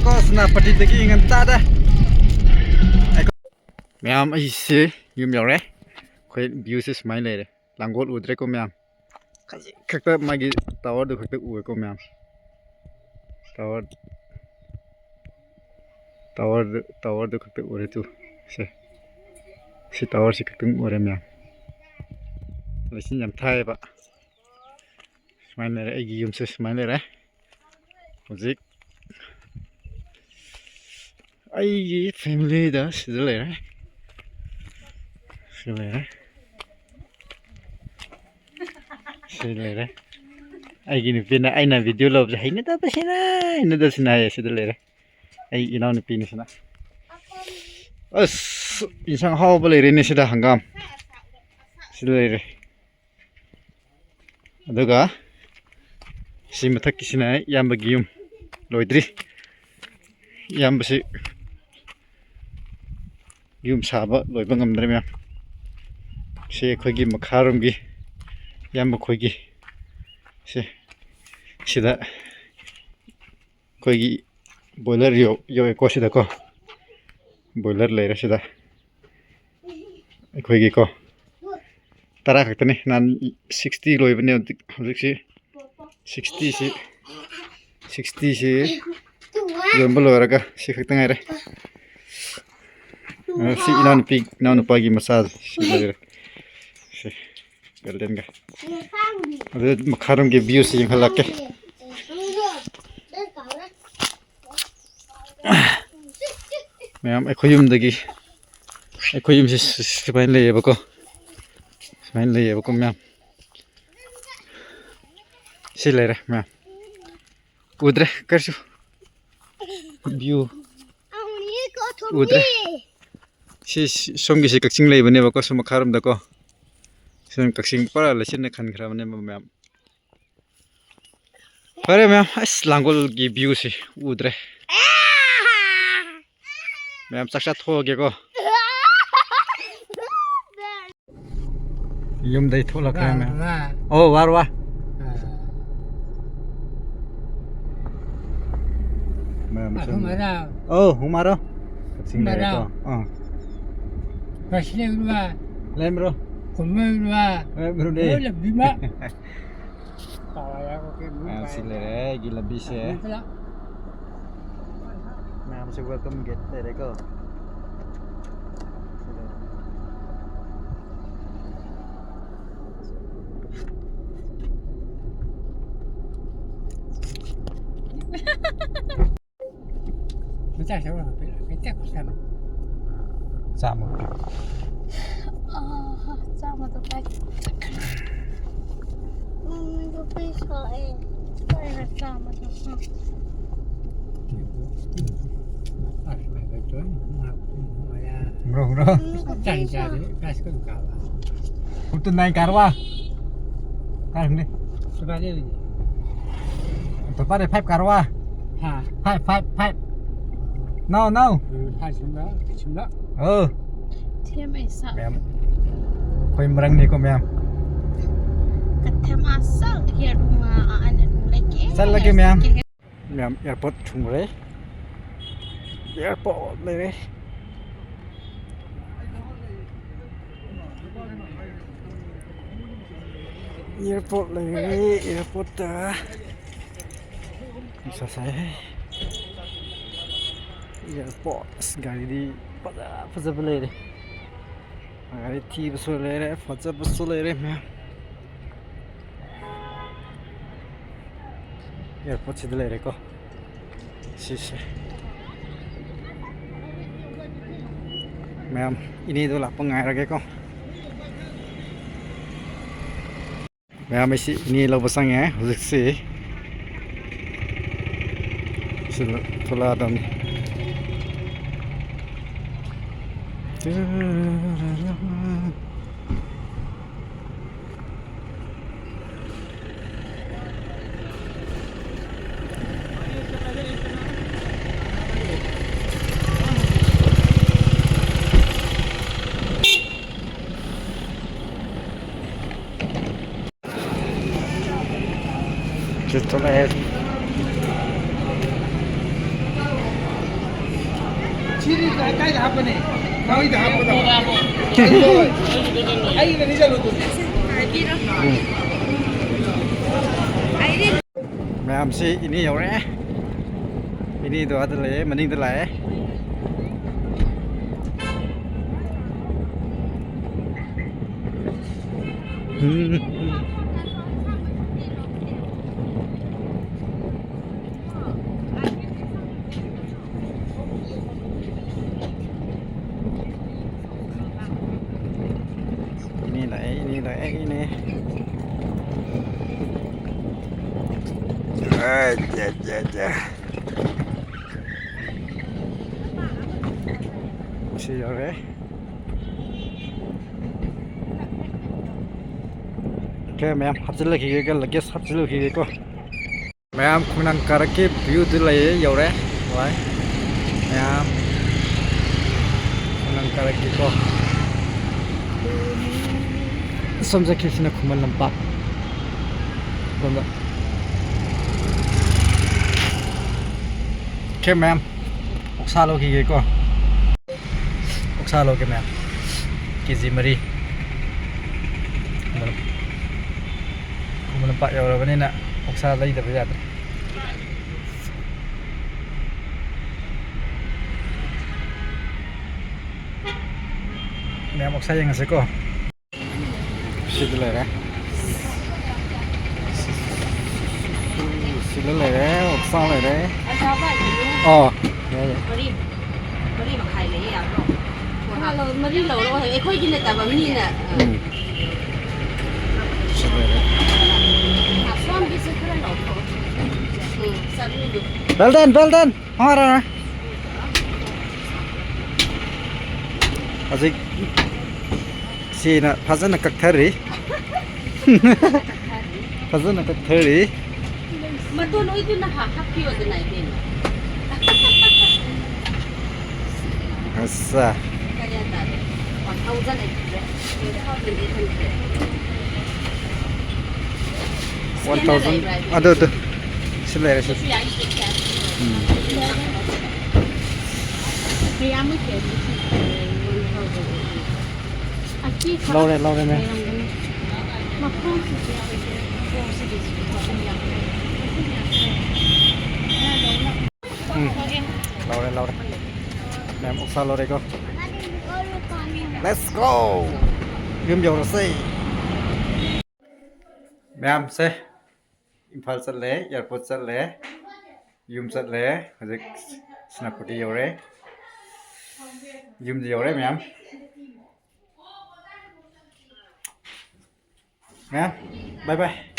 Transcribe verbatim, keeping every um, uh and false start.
ꯀꯣ, ꯁꯦꯅꯥꯄꯇꯤꯗꯒꯤ ꯉꯟꯇꯥꯗ꯫ ꯃꯌꯥꯝ, ꯑꯩꯁꯦ ꯌꯨꯝ ꯌꯧꯔꯦ꯫ ꯑꯩꯈꯣꯏ ꯚ꯭ꯌꯨꯁꯦ ꯁꯨꯃꯥꯏꯅ ꯂꯩꯔꯦ꯫ ꯂꯥꯡꯒꯣꯜ ꯎꯗ꯭ꯔꯦꯀꯣ ꯃꯌꯥꯝ꯫ ꯈꯖꯤꯛ ꯈꯛꯇ ꯃꯥꯒꯤ ꯇꯥꯋꯔꯗꯨ ꯈꯛꯇ ꯎꯔꯦꯀꯣ ꯃꯌꯥꯝ꯫ ꯇꯥꯋꯔ, ꯇꯥꯋꯔꯗꯨ, ꯇꯥꯋꯔꯗꯨ ꯈꯛꯇ ꯎꯔꯦ ꯇꯨ꯫ ꯁꯦ꯫ ꯁꯤ ꯇꯥꯋꯔꯁꯤ ꯈꯛꯇꯪ ꯎꯔꯦ ꯃꯌꯥꯝ꯫ ꯂꯩꯆꯤꯟ ꯌꯥꯝ ꯊꯥꯏꯌꯦꯕ꯫ ꯁꯨꯃꯥꯏꯅ ꯂꯩꯔꯦ ꯑꯩꯒꯤ ꯌꯨꯝꯁꯦ, ꯁꯨꯃꯥꯏꯅ ꯂꯩꯔꯦ꯫ ꯍꯧꯖꯤꯛ ꯑꯩꯒꯤ ꯐꯦꯃꯤꯂꯤꯗ ꯁꯤꯗ ꯂꯩꯔꯦ꯫ ꯁꯤ ꯂꯩꯔꯦ꯫ ꯁꯤ ꯂꯩꯔꯦ꯫ ꯑꯩꯒꯤ ꯅꯨꯄꯤꯅ ꯑꯩꯅ ꯚꯤꯗꯤꯑꯣ ꯂꯧꯕꯁꯦ ꯍꯩꯅꯗꯕꯁꯤꯅ, ꯍꯩꯅꯗꯕꯁꯤꯅ ꯍꯥꯏꯌꯦ꯫ ꯁꯤꯗ ꯂꯩꯔꯦ꯫ ꯑꯩ ꯏꯅꯥꯎꯅꯨꯄꯤꯅꯤꯁꯤꯅ꯫ ꯑꯁ, ꯏꯟꯁꯥꯡ ꯍꯥꯎꯕ ꯂꯩꯔꯦꯅꯦ ꯁꯤꯗ, ꯍꯪꯒꯥꯝ꯫ ꯁꯤꯗ ꯂꯩꯔꯦ꯫ ꯑꯗꯨꯒ ꯁꯤ ꯃꯊꯛꯀꯤꯁꯤꯅ ꯏꯌꯥꯝꯕꯒꯤ ꯌꯨꯝ꯫ ꯂꯣꯏꯗ꯭ꯔꯤ꯫ ꯏꯌꯥꯝꯕꯁꯤ ꯌꯨꯝ ꯁꯥꯕ ꯂꯣꯏꯕ ꯉꯝꯗ꯭ꯔꯦ ꯃꯌꯥꯝ꯫ ꯁꯤ ꯑꯩꯈꯣꯏꯒꯤ ꯃꯈꯥꯔꯣꯝꯒꯤ ꯏꯌꯥꯝꯕ ꯈꯣꯏꯒꯤ꯫ ꯁꯤ, ꯁꯤꯗ ꯑꯩꯈꯣꯏꯒꯤ ꯕꯣꯏꯂꯔ ꯌꯣꯛ-, ꯌꯣꯛꯑꯦꯀꯣ ꯁꯤꯗꯀꯣ꯫ ꯕꯣꯏꯂꯔ ꯂꯩꯔꯦ ꯁꯤꯗ꯫ ꯑꯩꯈꯣꯏꯒꯤꯀꯣ꯫ ꯇꯔꯥ ꯈꯛꯇꯅꯤ꯫ ꯅꯍꯥꯟ ꯁꯤꯛꯁꯇꯤ ꯂꯣꯏꯕꯅꯦ, ꯍꯧꯖꯤꯛ, ꯍꯧꯖꯤꯛꯁꯤ ꯁꯤꯛꯁꯇꯤꯁꯤ, ꯁꯤꯛꯁꯇꯤꯁꯤ ꯌꯣꯟꯕ ꯂꯣꯏꯔꯒ ꯁꯤ ꯈꯛꯇ ꯉꯥꯏꯔꯦ꯫ ꯑ, ꯁꯤ ꯏꯅꯥꯎꯅꯨꯄꯤ, ꯏꯅꯥꯎꯅꯨꯄꯥꯒꯤ ꯃꯆꯥ ꯁꯤ ꯂꯩꯔꯦ꯫ ꯁꯤ ꯒꯣꯜꯗꯦꯟꯒ꯫ ꯑꯗꯨ ꯃꯈꯥꯔꯣꯝꯒꯤ ꯚ꯭ꯌꯨꯁꯤ ꯌꯦꯡꯍꯜꯂꯛꯀꯦ꯫ ꯃꯌꯥꯝ, ꯑꯩꯈꯣꯏ ꯌꯨꯝꯗꯒꯤ, ꯑꯩꯈꯣꯏ ꯌꯨꯝꯁꯤ ꯁꯨꯃꯥꯏꯅ ꯂꯩꯌꯦꯕꯀꯣ꯫ ꯁꯨꯃꯥꯏꯅ ꯂꯩꯌꯦꯕꯀꯣ ꯃꯌꯥꯝ꯫ ꯁꯤ ꯂꯩꯔꯦ ꯃꯌꯥꯝ꯫ ꯎꯗ꯭ꯔꯦ ꯀꯔꯤꯁꯨ꯫ ꯚ꯭ꯌꯨ ꯎꯗ꯭ꯔꯦ꯫ ꯁꯤ, ꯁꯤ, ꯁꯣꯝꯒꯤꯁꯤ ꯀꯛꯆꯤꯡ ꯂꯩꯕꯅꯦꯕꯀꯣ, ꯁꯣꯝ ꯃꯈꯥꯔꯣꯝꯗꯀꯣ꯫ ꯁꯣꯝ ꯀꯛꯆꯤꯡ ꯄꯨꯔꯥ ꯂꯩꯆꯤꯟꯅ ꯈꯟꯈ꯭ꯔꯕꯅꯦꯕ ꯃꯌꯥꯝ꯫ ꯐꯔꯦ ꯃꯌꯥꯝ, ꯑꯁ, ꯂꯥꯡꯒꯣꯜꯒꯤ ꯚ꯭ꯌꯨꯁꯤ ꯎꯗ꯭ꯔꯦ꯫ ꯃꯌꯥꯝ ꯆꯥꯛ ꯆꯥꯊꯣꯛꯑꯒꯦꯀꯣ꯫ ꯌꯨꯝꯗꯩ ꯊꯣꯛꯂꯛꯈ꯭ꯔꯦ ꯃꯌꯥꯝ꯫ ꯋꯥꯔꯕ? ꯑꯣ, ꯋꯥꯔ ꯋꯥ꯫ ꯑꯥ꯫ ꯑꯍꯨꯝ ꯑꯔꯥ꯫ ꯑꯧ, ꯍꯨꯝ ꯑꯔꯥ꯫ ꯀꯛꯆꯤꯡ ꯍꯨꯝ ꯑꯔꯥ꯫ ꯂꯩꯔꯦꯀꯣ꯫ ꯑꯥ꯫ ꯉꯁꯤ ꯂꯩꯔꯨꯕ꯫ ꯂꯩꯔꯝꯕ꯭ꯔꯣ? ꯀꯨꯝꯃꯩꯔꯨꯕ꯫ ꯂꯩꯔꯝꯕ꯭ꯔꯣꯅꯦ? ꯂꯣꯏ ꯂꯝꯕꯤꯃ꯫ ꯃꯌꯥꯝ ꯁꯤ ꯂꯩꯔꯦ ꯑꯩꯒꯤ ꯂꯝꯕꯤꯁꯦ꯫ ꯃꯌꯥꯝꯁꯦ welcome gate ꯂꯩꯔꯦꯀꯣ꯫ ꯆꯥꯝꯃ꯫ ꯑꯥ, ꯆꯥꯝꯃꯗꯣ ꯀꯥꯏ ꯆꯠꯈ꯭ꯔꯦ? ꯃꯃꯤꯗꯣ ꯄꯩꯁꯥ ꯑꯦ꯫ ꯀꯥꯏꯅ ꯆꯥꯝꯃꯗꯣ? Bro, bro. ꯆꯥꯔꯤ ꯆꯥꯔꯤ ꯀꯥꯁ ꯀꯨꯟ ꯀꯥꯕ꯫ ꯐꯣꯔꯇꯤ ꯅꯥꯏꯟ ꯀꯥꯔꯕ? ꯀꯥꯔꯝꯅꯤ꯫ ꯁꯨꯕꯥꯗꯤ꯫ ꯇꯣꯄꯔ ꯐꯥꯏꯚ ꯀꯥꯔꯕ? ꯍꯥ? Five, five, five. No, no꯫ ꯎꯝ, ꯐꯥꯏꯚ ꯁꯨꯝꯕ, ꯁꯨꯝꯕ꯫ ꯑꯣ꯫ ꯊꯦꯝ ꯑꯩ ꯁꯛ꯫ ꯃꯌꯥꯝ꯫ ꯑꯩꯈꯣꯏ ꯃꯔꯪꯅꯤꯀꯣ, ꯃꯌꯥꯝ꯫ ꯀꯊꯦꯝ ꯑꯁꯛ ꯍꯦꯔꯨꯃ ꯑꯅ ꯂꯩꯀꯦ꯫ ꯆꯠꯂꯒꯦ, ꯃꯌꯥꯝ꯫ ꯃꯌꯥꯝ, airport ꯊꯨꯡꯈ꯭ꯔꯦ꯫ Airport ꯂꯩꯔꯦ꯫ Airport ꯂꯩꯔꯦ, airportꯇ꯫ ꯅꯨꯡꯁꯥ ꯁꯥꯏꯍꯦ꯫ Airport꯫ ꯑꯁ, ꯒꯥꯔꯤꯗꯤ ꯐꯖ ꯐꯖꯕ ꯂꯩꯔꯦ꯫ ꯒꯥꯔꯤ ꯊꯤꯕꯁꯨ ꯂꯩꯔꯦ, ꯐꯖꯕꯁꯨ ꯂꯩꯔꯦ ꯃꯌꯥꯝ꯫ Airportꯁꯤꯗ ꯂꯩꯔꯦꯀꯣ꯫ ꯁꯤꯁꯦ꯫ ꯃꯌꯥꯝ, ꯏꯅꯦꯗꯣ ꯂꯥꯛꯄ ꯉꯥꯏꯔꯒꯦꯀꯣ꯫ ꯃꯌꯥꯝ, ꯑꯩꯁꯤ ꯏꯅꯦ ꯂꯧꯕ ꯆꯪꯉꯦ ꯍꯧꯖꯤꯛꯁꯤ꯫ ꯁꯤ ꯊꯣꯛꯂꯛꯑꯗꯕꯅꯤ꯫ ꯁꯤ ꯊꯣꯛꯂꯛꯑꯦ꯫ ꯁꯤꯗꯤ ꯀꯥꯏꯗ ꯍꯥꯞꯄꯅꯦ? ꯃꯣꯏꯗ ꯍꯥꯞꯄꯗ꯫ ꯑꯩꯒꯤꯗꯅꯤ ꯆꯠꯂꯨ ꯑꯗꯨꯗꯤ꯫ ꯃꯌꯥꯝꯁꯤ ꯏꯅꯦ ꯌꯧꯔꯛꯑꯦ꯫ ꯏꯅꯦꯗꯣ ꯑꯥꯗ ꯂꯩꯌꯦ, ꯃꯅꯤꯡꯗ ꯂꯥꯛꯑꯦ꯫ ꯎꯝ꯫ ꯏꯅꯦ ꯂꯥꯛꯑꯦ, ꯏꯅꯦ ꯂꯥꯛꯑꯦ, ꯏꯅꯦ꯫ ꯑ, ꯖ, ꯖ, ꯖ꯫ ꯁꯤ ꯌꯧꯔꯦ꯫ ꯑꯣꯀꯦ, ꯃꯌꯥꯝ ꯍꯥꯞꯆꯤꯜꯂꯛꯈꯤꯒꯦ, luggage ꯍꯥꯞꯆꯤꯜꯂꯛꯈꯤꯒꯦꯀꯣ꯫ ꯃꯌꯥꯝ ꯈꯣꯡꯅꯥꯡ ꯀꯥꯔꯛꯀꯤ view ꯗꯨ ꯂꯩꯌꯦ, ꯌꯧꯔꯦ꯫ ꯍꯣꯏ꯫ ꯃꯌꯥꯝ ꯈꯣꯡꯅꯥꯡ ꯀꯥꯔꯛꯀꯤꯀꯣ꯫ ꯑꯁꯣꯝ ꯆꯠꯈꯤꯕꯁꯤꯅ ꯈꯨꯃꯟ ꯂꯝꯄꯥꯛ꯫ ꯑꯗꯣꯝꯗ꯫ ꯑꯣꯀꯦ, ꯃꯌꯥꯝ꯫ ꯑꯣꯛꯁꯥ ꯂꯧꯈꯤꯒꯦꯀꯣ꯫ ꯑꯣꯛꯁꯥ ꯂꯧꯒꯦ ꯃꯌꯥꯝ꯫ ꯀꯦ ꯖꯤ ꯃꯔꯤ꯫ ꯈꯨꯃꯟ ꯂꯝꯄꯥꯛ ꯌꯧꯔꯕꯅꯤꯅ ꯑꯣꯛꯁꯥ ꯂꯩꯗꯕ ꯌꯥꯗ꯭ꯔꯦ꯫ ꯃꯌꯥꯝ ꯑꯣꯛꯁꯥ ꯌꯦꯡꯉꯁꯤꯀꯣ꯫ ꯁꯤꯗ ꯂꯩꯔꯦ꯫ ꯁꯤꯗ ꯂꯩꯔꯦ, ꯑꯣꯛꯁꯥ ꯂꯩꯔꯦ꯫ ꯑꯣ, ꯌꯥꯏ, ꯌꯥꯏ꯫ ꯃꯔꯤ, ꯃꯔꯤ ꯃꯈꯥꯏ ꯂꯩꯌꯦ, ꯌꯥꯕ꯭ꯔꯣ? ꯃꯔꯤ ꯂꯧꯔꯣ, ꯑꯩꯈꯣꯏꯒꯤ ꯅꯠꯇꯕ ꯃꯤꯅ꯫ ꯎꯝ꯫ ꯁꯤꯗ ꯂꯩꯔꯦ꯫ ꯑꯁꯣꯝꯒꯤꯁꯨ ꯈꯔ ꯂꯧꯊꯣꯛꯑꯣ꯫ ꯎꯝ, ꯆꯠꯂꯨꯗꯣ꯫ Well done, well done. ꯍꯣꯏ, ꯍꯣꯏ, ꯍꯣꯏ꯫ ꯍꯧꯖꯤꯛ ꯁꯤꯅ ꯐꯖꯅ ꯀꯛꯊꯔꯤ꯫ ꯐꯖꯅ ꯀꯛꯊꯔꯤ꯫ ꯃꯇꯣꯟ ꯑꯣꯏꯗꯨꯅ ꯍꯥ-, ꯍꯥꯞꯄꯤꯌꯣꯗꯅ, ꯏꯕꯦꯝꯃ꯫ ꯑꯁꯥ꯫ ꯀꯌꯥ ꯇꯥꯔꯦ? One thousand eight hundred꯫ One thousand꯫ ꯑꯗꯨ, ꯑꯗꯨ꯫ ꯁꯤ ꯂꯩꯔꯦ, ꯁꯤ꯫ ꯎꯝ꯫ ꯂꯧꯔꯦ, ꯂꯧꯔꯦ, ꯃꯦꯝ꯫ ꯎꯝ, ꯂꯧꯔꯦ, ꯂꯧꯔꯦ꯫ ꯃꯦꯝ, ꯑꯣꯛꯁꯥ ꯂꯧꯔꯦꯀꯣ꯫ Let's go! ꯌꯨꯝ ꯌꯧꯔꯁꯦ꯫ ꯃꯌꯥꯝꯁꯦ ꯏꯝꯐꯥꯜ ꯆꯠꯂꯦ, ꯑꯦꯌꯥꯔꯄꯣꯔꯠ ꯆꯠꯂꯦ, ꯌꯨꯝ ꯆꯠꯂꯦ꯫ ꯍꯧꯖꯤꯛ ꯁꯦꯅꯥꯄꯇꯤ ꯌꯧꯔꯦ꯫ ꯌꯨꯝꯗ ꯌꯧꯔꯦ ꯃꯌꯥꯝ꯫ ꯃꯌꯥꯝ, bye bye꯫